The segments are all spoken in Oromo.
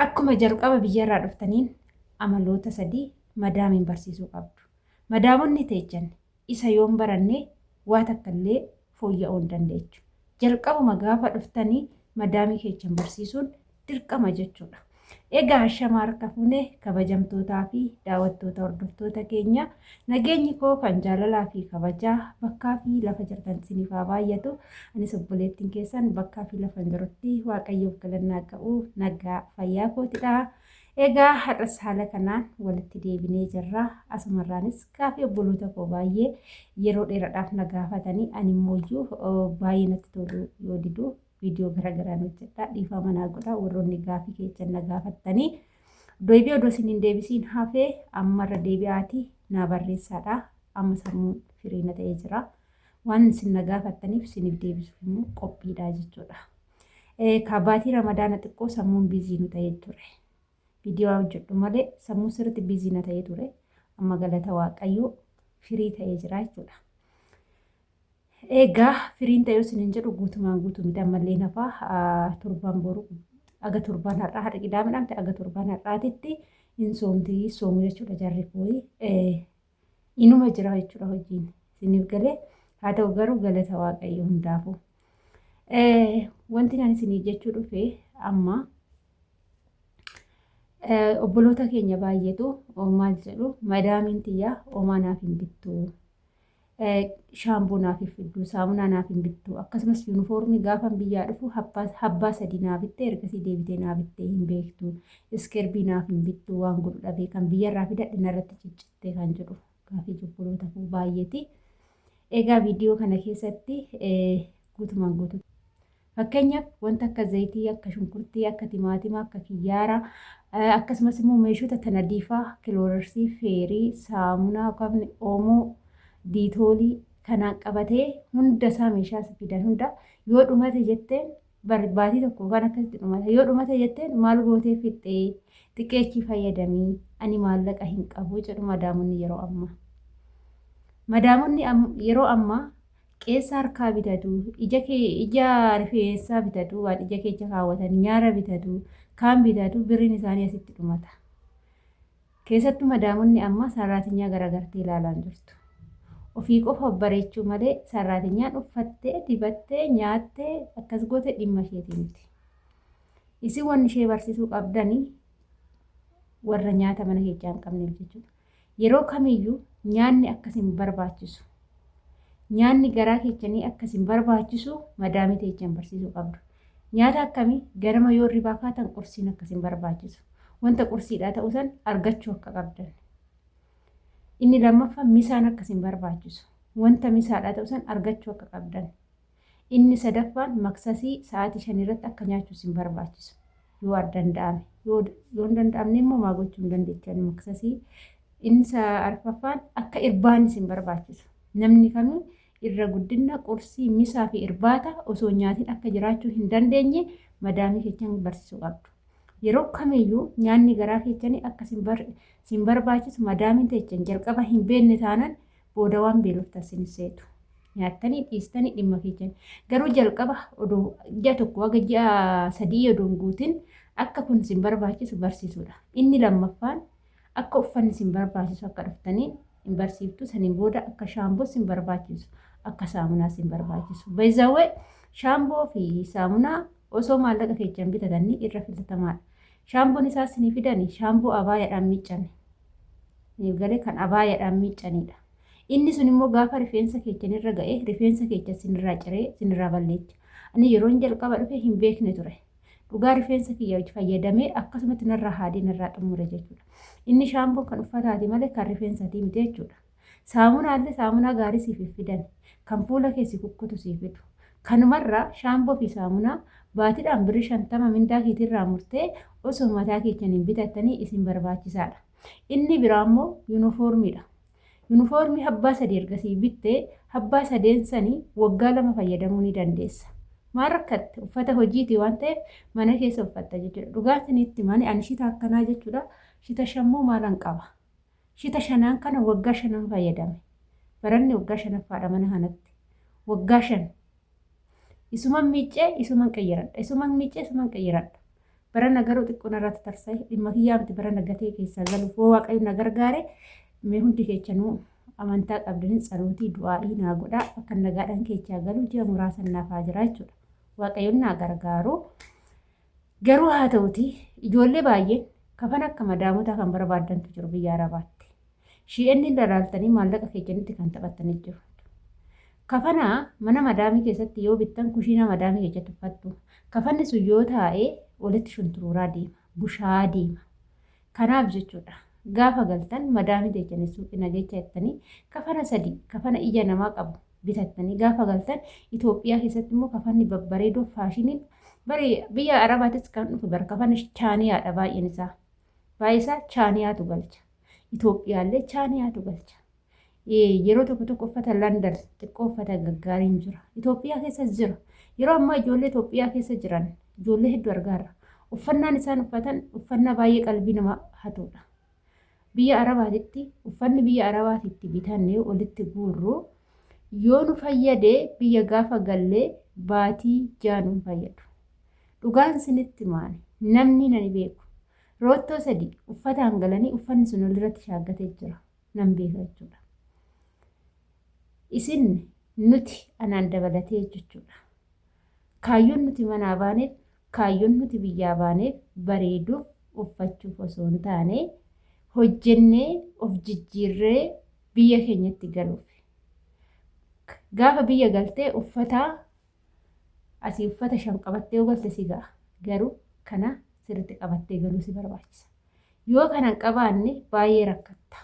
Akkuma jalqaba biyyarraa dhuftaniin amaloota sadii madaamiin barsiisuu qabdu. Madaamonni teechan isa yoon baranne waa takka illee fooyya'uu hin dandeechu. Jalqabuma gaafa dhuftanii madaamii keechan barsiisuun dirqama jechuudha. Egaa ashama harka fuune kabajamtootaa fi daawwattoota hordoftoota keenya nageenyi koo kan jaalalaa fi kabajaa bakkaa fi lafa jirtan isiniif haa baay'atu. Anis obboleettiin keessan bakkaa fi lafa jirutti Waaqayyoof galannaa ga'u nagaa fayyaa kootidha. Egaa har'as haala kanaan walitti deebinee jirra. Asumarraanis gaafii obboloota koo baay'ee yeroo dheeraadhaaf na gaafatanii ani immoo baay'ee natti tolu yoo didu viidiyoo garaagaraan hojjedha. Dhiifama naa godha warroonni gaafii keessan na gaafattanii. Deebii odoo isin hin deebisiin hafee ammarra deebi'aatii naa barreessaadha. Amma sammuun firii na ta'ee jira. Waan isin na gaafattaniif isiniif deebisuuf immoo qophiidha jechuudha. Ka baatii Ramadaana xiqqoo sammuun biizii nu ta'ee ture. Viidiyoo hojjedhu malee sammuu sirriitti biizii na ta'ee ture. Amma galata Waaqayyoo firii ta'ee jira jechuudha. Egaa firiin ta'ee isiniin jedhu guutumaan guutuu miti ammallee nafaa torbaan boru aga torbaan har'aa har'a qidaamidhaan ta'e aga torbaan har'aatitti hin soomti soomu jechuudha jarri kooyi. Inuma jira jechuudha hojiin isiniif galee haa ta'u garuu galata Waaqayyo hundaafuu. Wanti ani isiniif jechuu dhufe amma obboloota keenya baay'eetu maal jedhu madaamiin tiyya homaa naaf hin bittu. Shaamboo naaf hin fiddu, saamunaa naaf hin bittu, akkasumas yuunifoormii gaafan biyyaa dhufu habbaa sadii naa bitte ergasii deebitee naa bittee hin beektu, iskerbii naaf hin bittu waan godhu dhabee kan biyyarraa fidadhe narratti ciccitte kan jedhu gaafii obboloota koo baay'eeti. Egaa viidiyoo kana keessatti guutumaan guutuu Fakkeenyaaf wanta akka zayitii, akka shunkurtii, akka timaatimaa, akka kiyyaara, akkasumas immoo meeshota tanadiifaa, kiloorarsii, feerii, saamunaa yookaan oomoo, diitoolii kanaan qabatee hunda isaa meeshaa si fidan hunda yoo dhumate jetteen baatii tokko yookaan akkasitti dhumata yoo dhumate jetteen maal gootee fixxee xiqqeechii fayyadamii ani maallaqa hin qabu jedhu madaamonni yeroo ammaa. Madaamonni yeroo ammaa Qeensa harkaa bitatu, ija kee ija rifeensaa bitatu, waan ija keessa kaawwatan nyaara bitatu, kaan bitatu birriin isaanii asitti dhumata. Keessattuu madaamonni amma sarraatinyaa garagartee ilaalaan jirtu. Ofii qofa bareechuu malee sarraatinyaan uffattee, dibattee, nyaattee akkas goote dhimma isheetii miti. Isin wanni ishee barsiisuu qabdanii warra nyaata mana keessaa hin qabneef jechuudha. Yeroo kamiyyuu nyaanni akka isin barbaachisu, nyaanni garaa keechanii akka isin barbaachisu madaamii teechan barsiisuu qabdu. Nyaata akkamii ganama yoo hirribaa kaatan qursiin akka isin barbaachisu, wanta qursiidhaa ta'u san argachuu akka qabdan. Inni lammaffaa misaan akka isin barbaachisu, wanta misaadhaa ta'u san argachuu akka qabdan. Inni sadaffaan maksasii sa'aatii 5 irratti akka nyaachuu isin barbaachisu. Yoo danda'ame. Yoo hin danda'amne immoo maa gochuu hin dandeechan maksasii. Inni arfaffaan akka irbaanni isin barbaachisu. Namni kamuu irra guddinna qursii, misaa fi irbaata osoo nyaatiin akka jiraachuu hin dandeenye madaamii keessan barsiisuu qabdu. Yeroo kamiyyuu nyaanni garaa keessanii akka isin barbaachisu madaamiin teechan jalqaba hin beekne taanan booda waan beeloftan sin seetu. Nyaattanii dhiistanii dhimma keessan. Garuu jalqaba odoo ji'a tokko haga ji'a sadii odoo hin guutin akka kun sin barbaachisu barsiisuudha. Inni lammaffaan akka uffanni sin barbaachisu akka dhuftanii hin barsiiftu. Saniin booda akka shaamboo sin barbaachisu akka saamunaa sin barbaachisu. Bayizawwee shaamboo fi saamunaa osoo maallaqa keessan bitatanii irra filatamaadha. Shaamboon isaa sinii fidani shaamboo abaayaadhaan miiccame. Galee kan abaayaadhaan miiccanidha. Inni sun immoo gaafa rifeensa keessan irra ga'e rifeensa keessan sinirraa ciree sinirraa balleecha. Ani yeroon jalqaba dhufe hin beekne ture. Dhugaa rifeensa kiyya fayyadamee akkasumatti narraa haadee narraa xumure jechuudha. Inni shaamboon kan uffataati malee kan rifeensatii miti jechuudha. Saamunaallee saamunaa gaarii siif hin fidan. Kan fuula kee si kukkutu siif fidu. Kanumarraa shaamboo fi saamunaa baatiidhaan birrii 50 mindaa keetirraa murtee osoo mataa keessaniin bitattanii isin barbaachisaadha. Inni biraa immoo yuunifoormiidha. Yuunifoormii habbaa sadii erga sii bittee habbaa sadeen sanii waggaa lama fayyadamuu ni dandeessa. Maal rakkatte uffata hojiiti waan ta'eef mana keessa uffatta jechuudha. Dhugaa isinitti mani ani shita akkanaa jechuudha. Shita shammoo maalan qaba. Shita shanaan kana waggaa shanan fayyadame. Baranni waggaa shanaffaadha mana kanatti. Waggaa shan. Isuman miiccee isuman qayyaradha. Isuman miiccee isuman qayyaradha. Barana garuu xiqqoo narraa tatarsa'e dhimma kiyyaa miti barana gatee keessaa galuuf hoo Waaqayyo na gargaare mee hundi keessanuu amantaa qabdanin tsalootii du'aa'ii naa godhaa akka nagaadhaan keessaa galu ji'a muraasa naaf haa jira jechuudha. Waaqayyoon naa gargaaru. Garuu haa ta'uti ijoollee baay'een kafana akka madaamotaa kan barbaaddantu jiru biyya Arabaatti. Shi'enni dalaaltanii maallaqa keessanitti kan taphattanii jiru. Kafana mana madaamii keessatti yoo bittan kushiinaa madaamii keessatti uffattu. Kafanni sun yoo taa'e walitti shunturuuraa deema, bushaa'aa deema. Kanaaf jechuudha gaafa galtan madaamii teechanii suuqii nageecha jettanii kafana sadii kafana ija namaa qabu bitattanii gaafa galtan. Itoophiyaa keessatti immoo kafanni babbareedoo faashiniin bari biyya Arabaatis kan dhufe bara kafana chaaniyaadha baay'een isaa. Baay'ee isaa chaaniyaatu galcha. Itoophiyaallee chaaniyaatu galcha. Yeroo tokko tokko uffata London xiqqoo uffata gaggaariin jira. Itoophiyaa keessas jira. Yeroo ammaa ijoollee Itoophiyaa keessa jiran ijoollee hedduu argaarra. Uffannaan isaan uffatan uffannaa baay'ee qalbii nama hatudha. Biyya Arabaatitti uffanni biyya Arabaatitti bitannee walitti guurru yoo nu fayyade biyya gaafa gallee baatii 6 nu fayyadu. Dhugaan sinitti maali? Namni nani beeku. Roottoo sadii uffataan galanii uffanni sun walirratti shaaggatee jira. Nan beeka jechuudha. Isin nuti anaan dabalatee jechuudha. Kaayyoon nuti manaa baaneef, kaayyoon nuti biyyaa baaneef bareeduuf uffachuuf osoo hin taane hojjennee of jijjiirree biyya keenyatti galuuf. Gaafa biyya galtee uffata asii uffata shan qabattee yoo galte si ga'a. Garuu kana sirriitti qabattee galuu si barbaachisa. Yoo kana hin qabaanne baay'ee rakkatta.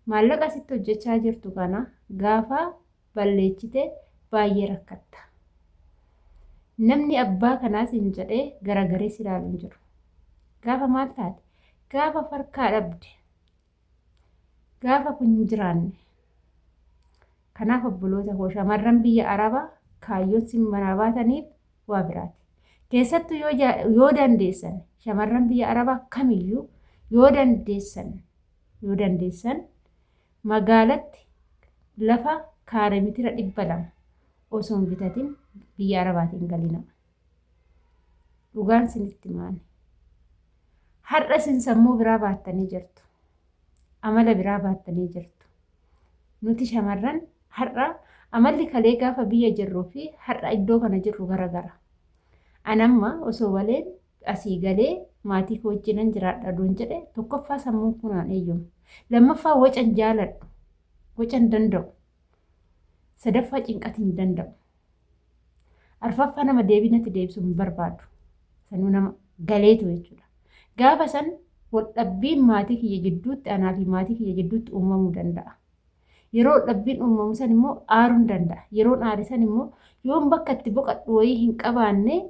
Maallaqa asitti hojjechaa jirtu kana gaafa balleechite baay'ee rakkatta. Namni abbaa kanaa siin jedhee garagaree si ilaalu hin jiru. Gaafa maal taate? Gaafa farkaa dhabde. Gaafa kun hin jiraanne. Kanaaf obboloota koo shamarran biyya Arabaa kaayyoon sin manaa baataniif waa biraati. Keessattuu yoo dandeessan shamarran biyya Arabaa kamiyyuu yoo dandeessan magaalatti lafa kaare mitira 200 osoo hin bitatin biyya Arabaatiin galina. Dhugaan sinitti maani. Har'a isin sammuu biraa baattanii jirtu. Amala biraa baattanii jirtu. Nuti shamarran har'a amalli kalee gaafa biyya jirruu fi har'a iddoo kana jirru garagara. Anamma osoo waleen asii galee maatii koo wajjinan jiraadha oduun jedhe tokkoffaa sammuun kun naan eeyyamu. Lammaffaa wacan jaaladhu. Wacan danda'u. Sadaffaa cinqati hin danda'u. Arfaffaa nama deebii natti deebisuu hin barbaadu. Sanuu nama galeetu jechuudha. Gaafa san waldhabbiin maatii kiyya jidduutti anaa fi maatii kiyya jidduutti uumamuu danda'a. Yeroo waldhabbiin uumamu san immoo aaruun danda'a. Yeroon aare san immoo yoon bakka itti boqadhu wayii hin qabaanne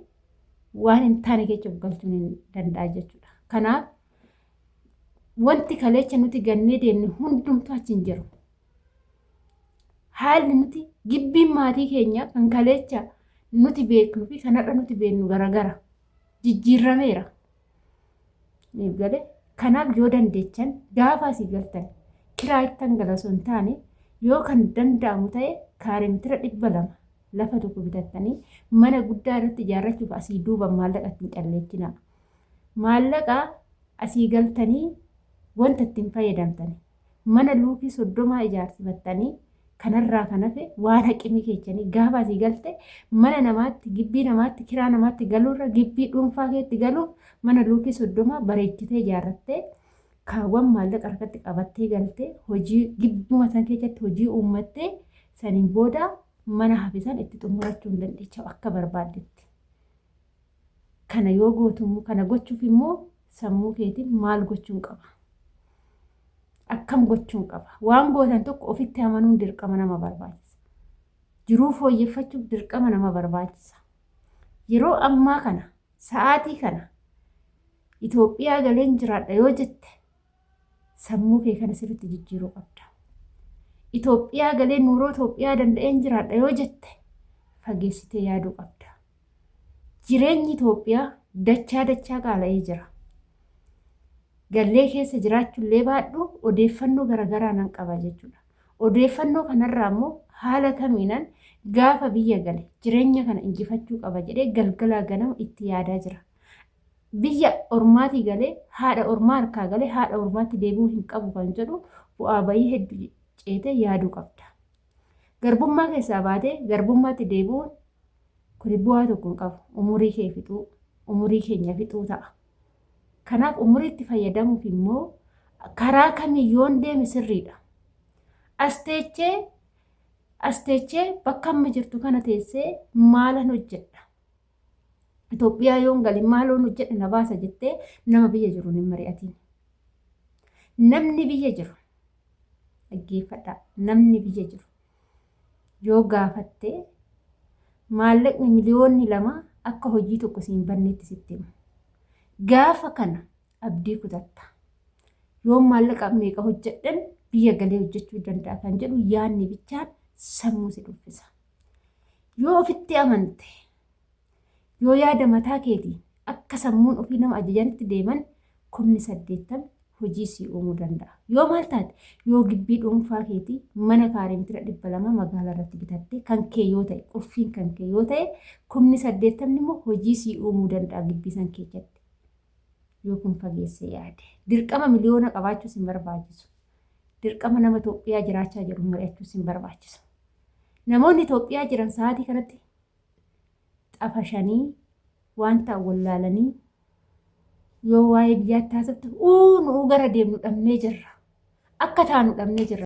waan hin taane keessa of galchuun hin danda'a jechuudha. Kanaaf wanti kaleecha nuti gannee deemne hundumtuu achi hin jiru. Haalli nuti gibbiin maatii keenya kan kaleecha nuti beeknu fi kan har'a nuti beeknu garagara jijjiirrameera. Galee kanaaf yoo dandeechan gaafa asii galtan kiraa ittan gala osoo hin taane yoo kan danda'amu ta'e kaaree mitira 200 lafa tokko bitattanii mana guddaa irratti ijaarrachuuf asii duuba maallaqa ittiin calleechinaa. Maallaqa asii galtanii wanta ittiin fayyadamtani mana luukii 30 ijaarsifattanii kanarraa kan hafe waan haqimii keechanii gaafa asii galte mana namaatti gibbii namaatti kiraa namaatti galuurra gibbii dhuunfaa keetti galuuf mana luukii 30 bareechitee ijaarrattee kaawwan maallaqa harkatti qabattee galtee hojii gibbuma san keessatti hojii uummattee saniin booda mana hafe san itti xumurachuu hin dandeecha akka barbaaddetti. Kana yoo gootu kana gochuuf immoo sammuu keetiin maal gochuun qaba? Akkam gochuun qaba? Waan gootan tokko ofitti amanuun dirqama nama barbaachisa. Jiruu fooyyeffachuuf dirqama nama barbaachisa. Yeroo ammaa kana sa'aatii kana Itoophiyaa galeen jiraadha yoo jette sammuu kee kana sirriitti jijjiiruu qabda. Itoophiyaa galee nuuroo Itoophiyaa danda'een jiraadha yoo jette fageessitee yaaduu qabda. Jireenyi Itoophiyaa dachaa dachaa qaala'ee jira. Gallee keessa jiraachuullee baadhu odeeffannoo garaagaraa nan qaba jechuudha. Odeeffannoo kanarraa immoo haala kamiinan gaafa biyya gale jireenya kana injifachuu qaba jedhee galgalaa ganama itti yaadaa jira. Biyya ormaatii galee haadha ormaa harkaa galee haadha ormaatti deebi'uu hin qabu kan jedhu bu'aa bayii hedduu ceetee yaaduu qabda. Garbummaa keessaa baatee garbummaatti deebi'uun kuni bu'aa tokko hin qabu. Umurii kee fixuu, umurii keenya fixuu ta'a. Kanaaf umuriitti fayyadamuuf immoo karaa kamiin yoon deeme sirriidha. As teechee as teechee bakka amma jirtu kana teessee maalan hojjedha? Itoophiyaa yoon gale maaloon hojjedha na baasa jettee nama biyya jiruun hin mari'atiin. Namni biyya jiru dhaggeeffadhaa. Namni biyya jiru yoo gaafatte maallaqni miliyoonni 2 akka hojii tokko siin bannetti sitti himu. Gaafa kana abdii kutatta. Yoon maallaqa meeqa hojjedhan biyya galee hojjechuu danda'a kan jedhu yaadni bichaan sammuu si dhuffisa. Yoo ofitti amante, yoo yaada mataa keetiin akka sammuun ofii nama ajajanitti deeman kumni 80 hojii sii uumuu danda'a. Yoo maal taate yoo gibbii dhuunfaa keetii mana kaaree meetira 200 magaalaa irratti bitatte kan kee yoo ta'e qulfiin kan kee yoo ta'e kumni 80 immoo hojii sii uumuu danda'a gibbii san keessatti. Yoo kun fageessee yaade. Dirqama miliyoona qabaachuus hin barbaachisu. Dirqama nama Itoophiyaa jiraachaa jiru mari'achuus hin barbaachisu. Namoonni Itoophiyaa jiran sa'aatii kanatti xafashanii waan ta'an wallaalanii yoo waa'ee biyyaatti haasofte uu nu'uu gara deemnu dhabnee jirra. Akka taanu dhabnee jirra.